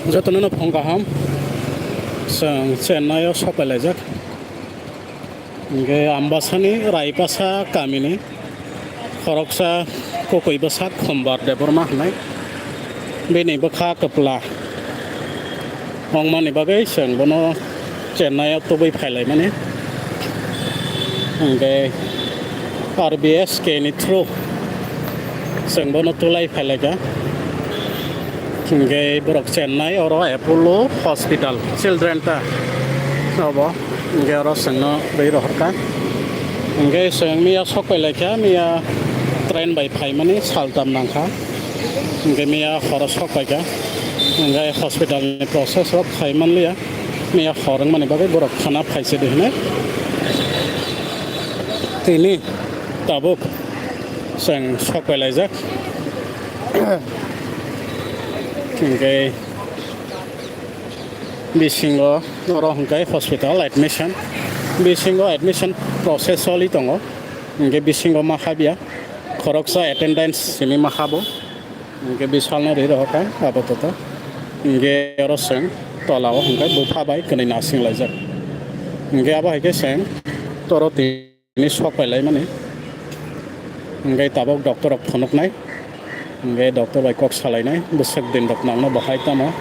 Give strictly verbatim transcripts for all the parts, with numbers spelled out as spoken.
Jotono no phung kaham. Chwng Chennai o sok pai laijak. Hingke Ambasani Raipasa kamini khoroksa kokoi bwsak Khumbar Debbarma hinwi bini bwkha kwpla wngmani bagwi chwng bono Chennai o tubui phailaimani. Hingke R B S K ni through chwng bono tulai phailaikha. Hingke borok Chennai oro Apollo Hospital Children ta obo. Hingke oro chwngno rwi rohorkha. Hingke chwng miya sok pai laikha, miya train bai phaimani saltam nangkha. Hingke miya horo sok paikha. Hingke hospital ni process rok khai manliya. Miya hor wngmani bagwi borok khana phaisidi hinwi. Tini tabuk chwng sok pai laijak. Hingke bisingo oro hingke hospital admission. Bisingo admission process choli tongo. Hingke bisingo ma habya. Khoroksa attendance simi ma habo. Hingke bisalno ri rohorkha apatoto. Hingke oro chwng tola o hingke bupha bai kwnwi nasing laijak. Hingke abo hai khe chwng toro tini sok pai laimani. Hingke tabok doctor rok phunuknai. Hingke doctor bai kok salainai. Bwswk din rok nangno bahai tamo.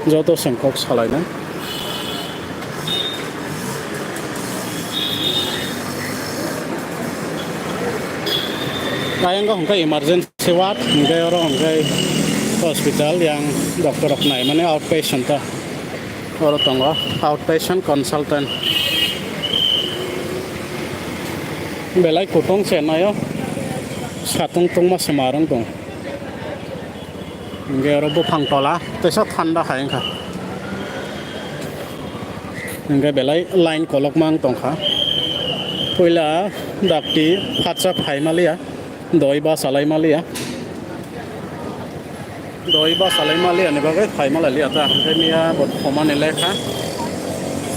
Joto chwng kok salainai. Ayang hingke emergency ward, hingke oro hingke hospital yang doctor rok naimani outpatient ta. Oro tongo outpatient consultant. Belai kutung Chennai o satung tungma se marwng tong. Hingke oro buphang tola teisa thanda hai wngkha. Hingke belai line kolokma wng tongkha. Puila dakti phatsa phai maliya, doi bachalai maliya. Doi bachalai maliya ni bagwi phai malai liya ta. Hingke miya bo thomani lekha.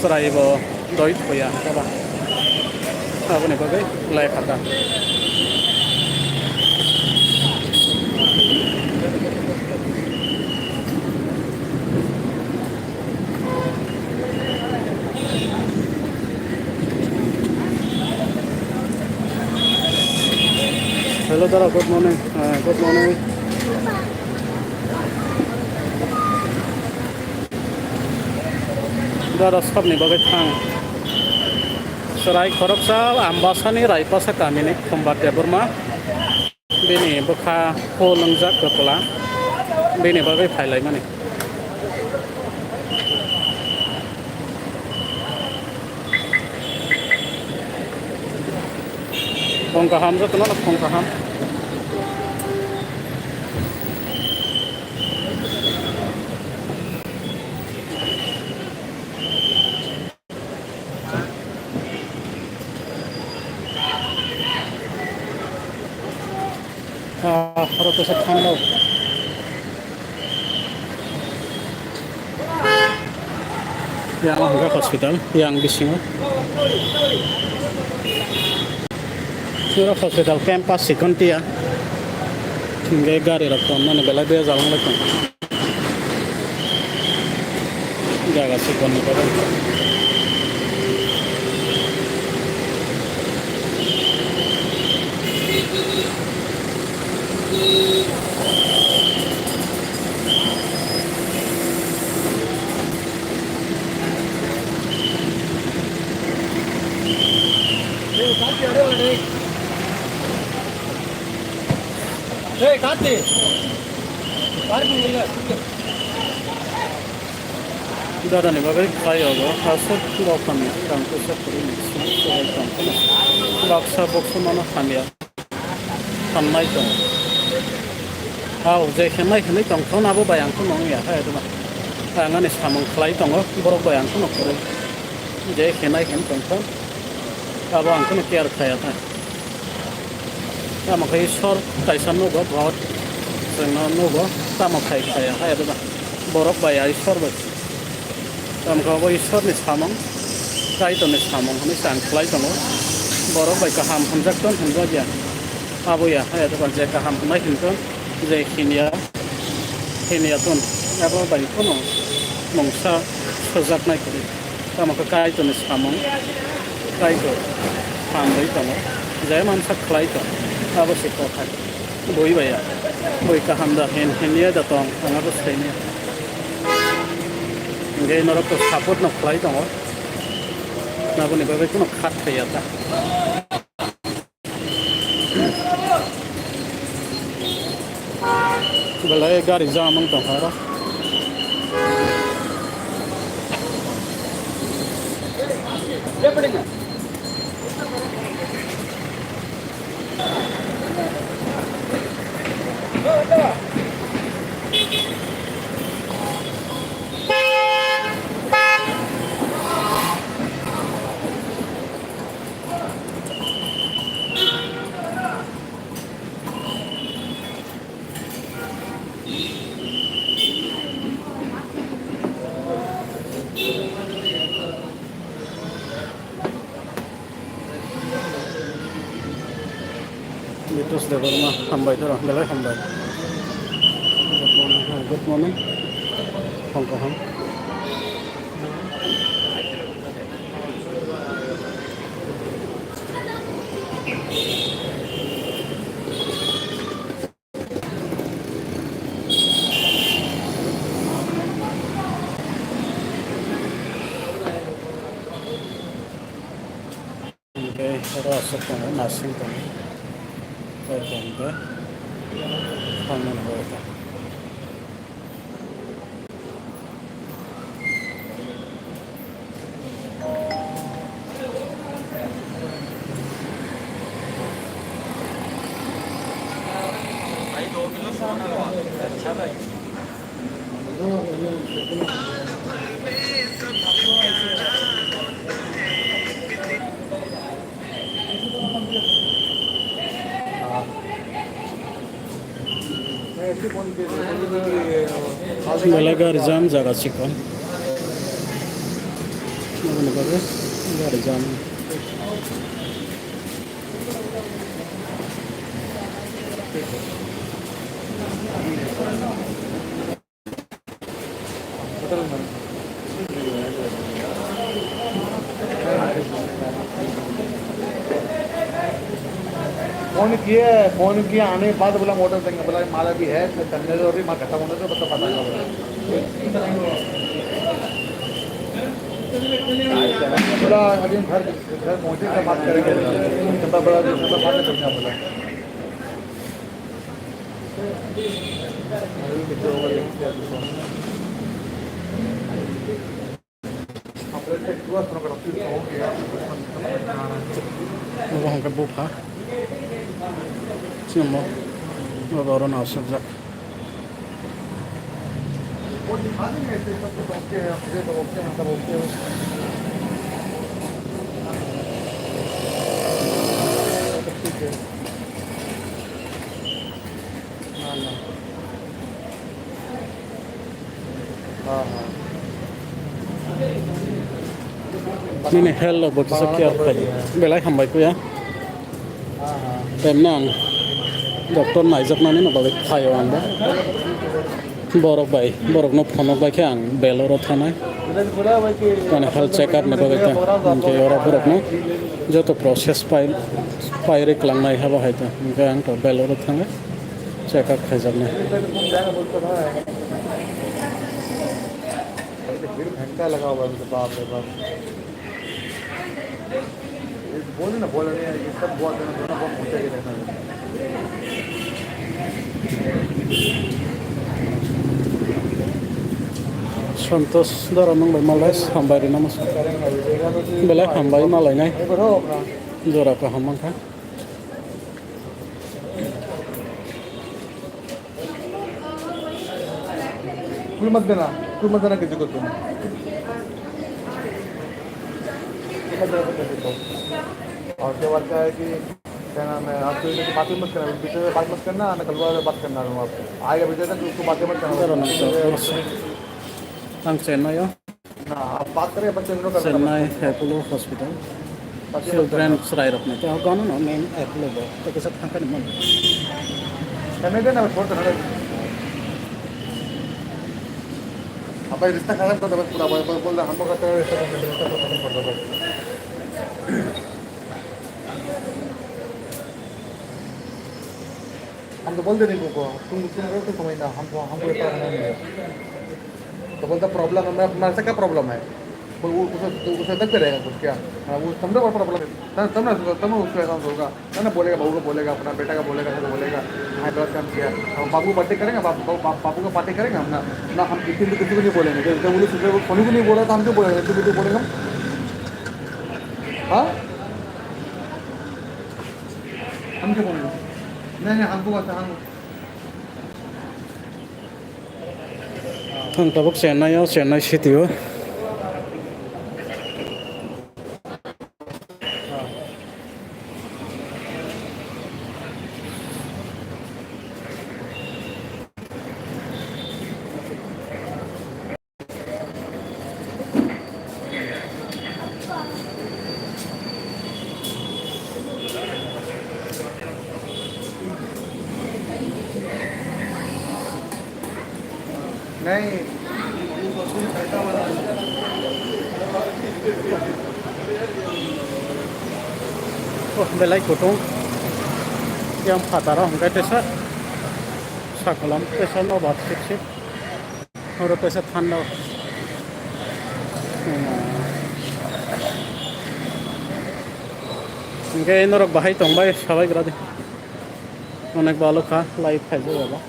Chwrai bo doi thoya hwnkhe ba. Aboni bagwi lai kha ta. Hello, dada, good morning. Uh, good morning. Dara sabni bagwi thang. Chwrai khoroksa Ambasani Raipasa kamini Khumbar Debbarma. Bini bwkha phul wngjak kwpla. Bini bagwi phailaimani. Phung kaham, jotono phung kaham. Ah, oro kaisa thang rok. Yang hwnka hospital, yang bisingo. Pura hospital campus sikon tia. Hingke gari rok tongmani belai bejal wng lai tong. Jaga sikon ni bagwi. Hey, Kati. Parking area. Dada ni bagwi khai obo, aswk rok hamya, rang puisa kwrwi ni simi kwrwi tong phano. Baksa boksa mano hamya, hamnai tong. Hao, je khe nai khe nai tong phano abo bai ang phano wngya, hai rwma. Ang ani samung khlai tongo, borok bai ang phano kwrwi. Je khe nai khe tong phano, abo ang phano care khaya tha. Tamo khe Ishwar kaisa nugo, God chwngno nugo, tamo khai khaya hai rwba. Borok bai Ishwar bai. Tamo khe obo Ishwarni samung, Kaitorni samung hwnwi sa ang khlai tongo. Borok bai kaham hwnjak ton hwnba ya. Abo ya hai rwba, je kaham hwnai hwn ton, je hinya, hinya ton. Abo bai kheno mungsa sojaknai kwrwi. Tamo khe Kaitorni samung, Kaitor hamrwi tongo, je mansa khlai tong, abo se kok hai. Bui bai ya, bui kaham da, hin, hin ya da tong, ang abo sai ni. Hingke norok to support no khlai tongo, naboni bagwi kheno khat phai ya ta. Belai gari jam wng tongkha oro. Bitos Debbarma, hambai toro, belai hambai. Good morning, good morning. Hong Kong. Hingke oro aswk tongo, nasing tongo. Koi koi hingke thangmani bagwi ta. Belai gari jam jaga chikon. Nokni bagwi gari jam. Phone किए, फोन किए, आने के बाद बोला मोटर देंगे, बोला माल अभी है, तो करने दो, अभी माँ खत्म होने दो, बस पता लगा बोला। बोला अभी घर, घर पहुँचे तो बात करेंगे, बोला। बोला, बोला, बोला, बात करेंगे, बोला। Obo hwnkhe bupha. Chini omo, obo oro no aswkjak. Nini health rok bo kisa care khai di. Belai hambai kuya. Temno ang doctor naijaknani no bagwi phaio ang bo. Borok bai, borok no phonok bai khe ang Beloro thanai. Mane health check up ni bagwi ta. Hingke oro borok no joto process pai, pai rwklangnai habo hai ta. Hingke ang to Beloro thanai. Check up khaijaknai. घंटा लगा हुआ है, बाप रे बाप। बोले ना, बोला नहीं यार, ये सब बहुत है ना, दोनों बहुत ऊंचा गिरा है। Santosh dara nung bai malai hambai rina musa. Belai hambai malai nai. Jora kaham mankha. कुल मत देना, कुल मत देना किसी को तुम। कुल मत देना किसी को। और क्या बात है कि क्या नाम है, आप तो इधर बात ही मत करना, पीछे से बात मत करना, ना कलवा से बात करना आप। आएगा पीछे से, उसको बातें मत करना। Ang Chennai o. ना, आप बात करें, अपन चंद्र का Chennai Apollo Hospital. Children chwrai rok ni to gano no main Apollo bo to kisa thangkani mo. Chennai de na, छोड़ दे ना। भाई, रिश्ता खत्म कर दो बस पूरा, भाई, बोल, बोल दे, हम लोग का रिश्ता खत्म कर दो, रिश्ता खत्म कर दो बस। हम तो बोल दे नहीं तुमको, तुम, तुम रहो तो समझना, हमको, हमको इतना करना नहीं है। तो बोलता, "प्रॉब्लम है, मैं, मेरे से क्या प्रॉब्लम है? वो, उसे, उसे तक पे रहेगा कुछ क्या? हाँ, वो समझो, प्रॉब्लम है। तब, तब ना, तब ना उसको एहसास होगा।" ना, ना, बोलेगा, बहू को बोलेगा, अपना बेटा का बोलेगा, सबको बोलेगा, "हाई क्लास काम किया।" हम बाबू को बातें करेंगे, बाप-, बाप-, बाप-, बाबू को बातें करेंगे हम ना, ना, हम किसी को, किसी को नहीं बोलेंगे। जब, जब उन्हें सुबह को सोनू को नहीं बोला, तो हम क्यों बोलेंगे? क्यों, क्यों बोलेंगे हम? हाँ? हम क्यों बोलेंगे? नहीं, नहीं, हमको बस, हम Ang tabuk Chennai o, Chennai city o. Oh, belai kutung. Yang phataro hwnkhe tesa. Sakolam tesa no bat sip sip. Oro tesa thanda. Hwnkhe norok bahai tongbai sabai gra de. Onek balo kha, light khaijak eba.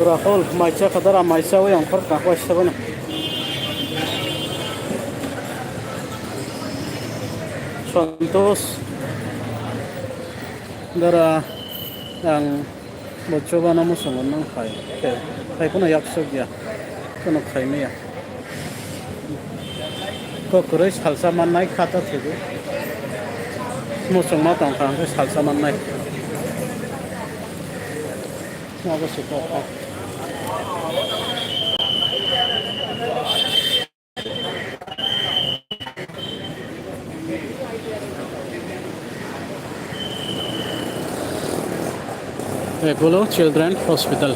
Rahul, maisa kadara, maisa oi ang khor kha, waisa bana. Santosh, dara, ang bo chobana muchungo nang khai, khe, hai phano yak suk ya, phano khai maya. Kwrwi salsa mannai kha ta thwiwi. Muchungma tong kha hwnkhe salsa mannai. Abo se kok kha. Apollo Children Hospital.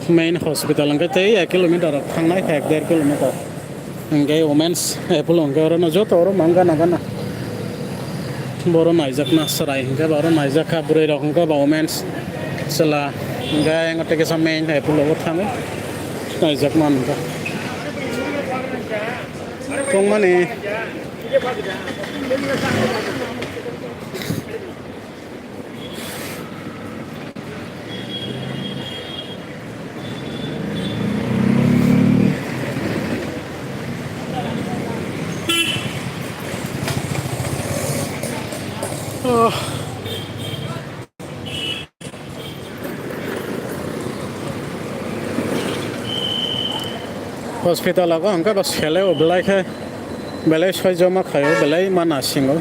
Main hospital hwnkhe tei ek kilometer rok thangnai, ek der kilometer. Hwnkhe Women's Apollo hwnkhe orono joto oro mang gana gana. Boro naijakna chwrai hwnkhe ba oro naijakha, bwrwi rok hwnkhe ba Women's chwla hwnkhe ayang tei kisa Main Apollo o thangwi naijakma hwnkha. Tongmani. Oh. Hospital o hwnkhe bo sele o belai khe belai soi joma khaio, belai ma nasingo.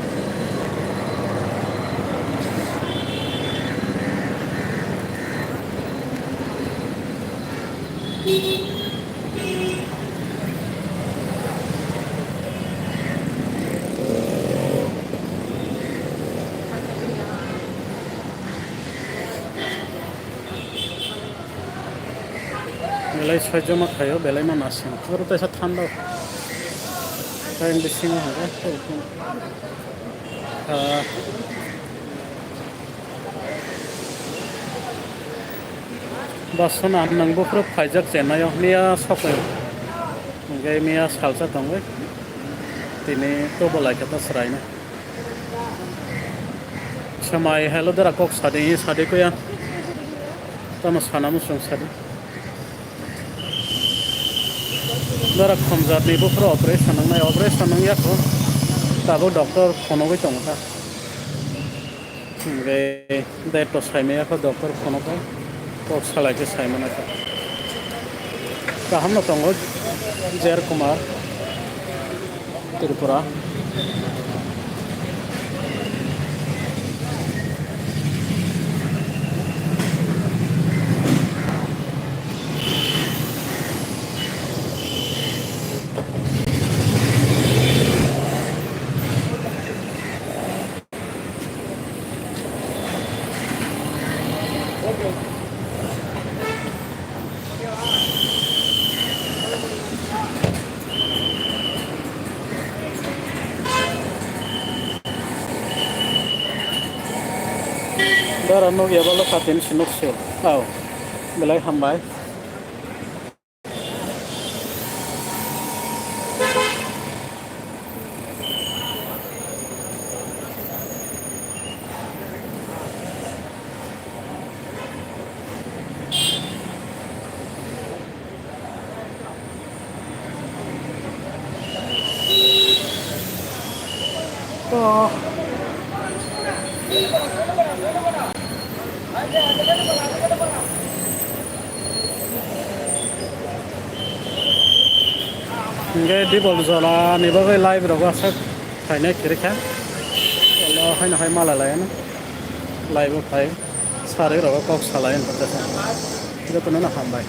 Belai soi joma khaio, belai ma nasingo. Oro teisa thanda. Tei bisingo hwnkhe, ah, Basona nwng buphuru phaijak Chennai o, miya sokoi. Hwnkhe miya salsa tongwi. Tini tobo lai khe ta chwraino. Swmai hello dara kok sadi, sadi kuya. Tamo sana muchung sadi. Dara khomjatni buphuru operation wngnai, operation wngya kho. Tabuk doctor phonogwi tongo ta. Hwnkhe date to saimaya kho doctor phono khe kok salai khe saimana khe. Kaham no tongo Jer Kumar. Tripura. Dara nukya balo katin si nukse. Au. Belai hambai. Hingke Dibol Jola ni bagwi live rok aswk phainai kwrwi kha. Ulo haino hai mala laiano live o phai sarwi rok kok salai wngkha tesa. Jotono no hambai.